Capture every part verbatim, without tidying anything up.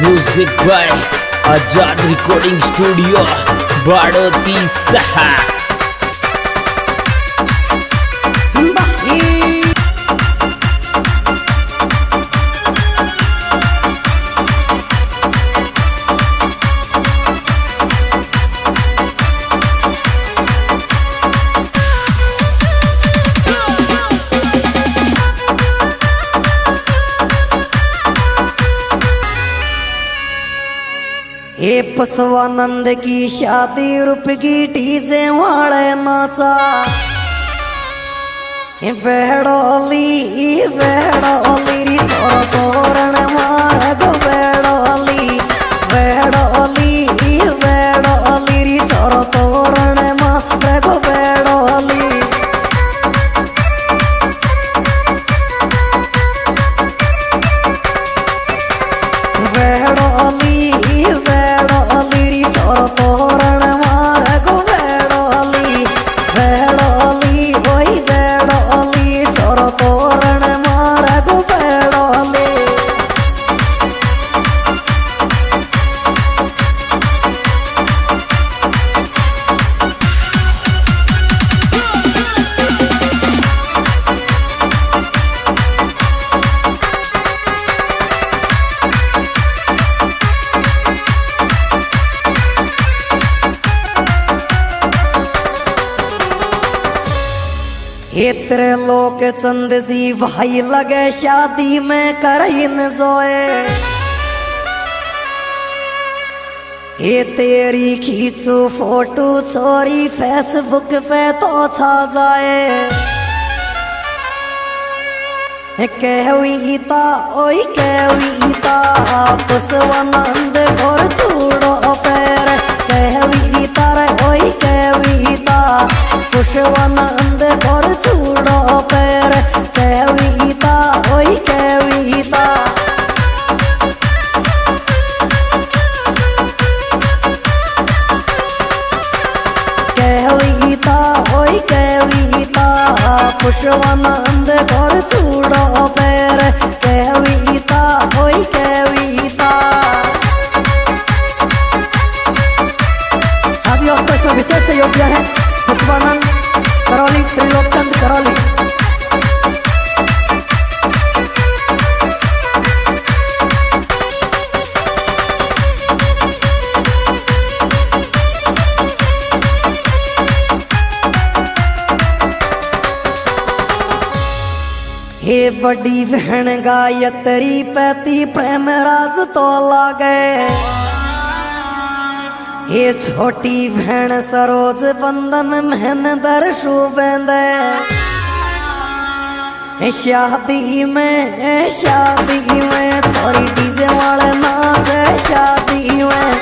Music by Azad Recording Studio, Baroda Saheb. हे पशुआनंद की शादी, रूप की डीजे वाले नाचा। हे बेड़ोली, बेड़ोली री छोरो तोरण मार गो बेड़ोली, बेड़ोली, बेड़ोली री छोरो तोरण मार गो बेड़ोली। बेड़ोली, बेड़ोली री छोरो तोरण मार गो बेड़ोली, बेड़ोली, ओई बेड़ोली, छोरो तोरण मार गो बेड़ोली। हे त्रिलोक चंद जी भाई लगे शादी में कर enjoy। हे तेरी खींचू फोटो छोरी Facebook पे तो छा जाए। कविता, ओए कविता, पशुआनंद घोर चूड़ो पैर। कविता रे, ओए कविता, पशुआनंद घोर चूड़ो पैर। कविता, ओए कविता। कविता, ओए कविता, पशुआनंद घोर चूड़ो पैर। कविता, ओए कविता। हाँ जी, दोस्तों, इसमें विशेष सहयोग दिया है पशुआनंद करौली, त्रिलोकचंद करौली। हे बड़ी बहन गायत्री, पैती प्रेम राज तो लागे। हे छोटी बहन सरोज, बंधन महेंद्र शुभेंद्र। शादी में, शादी में छोरी डीजे वाले नाचे। शादी में,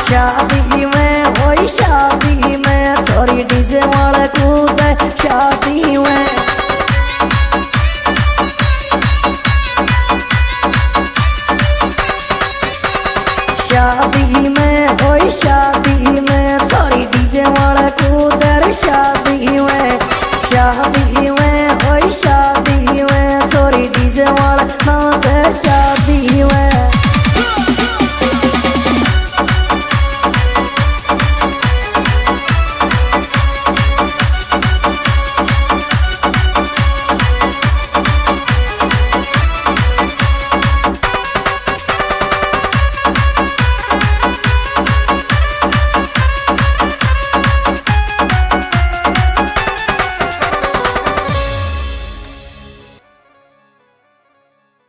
शादी में, ओए शादी में छोरी डीजे वाले कूदे। शादी में, शादी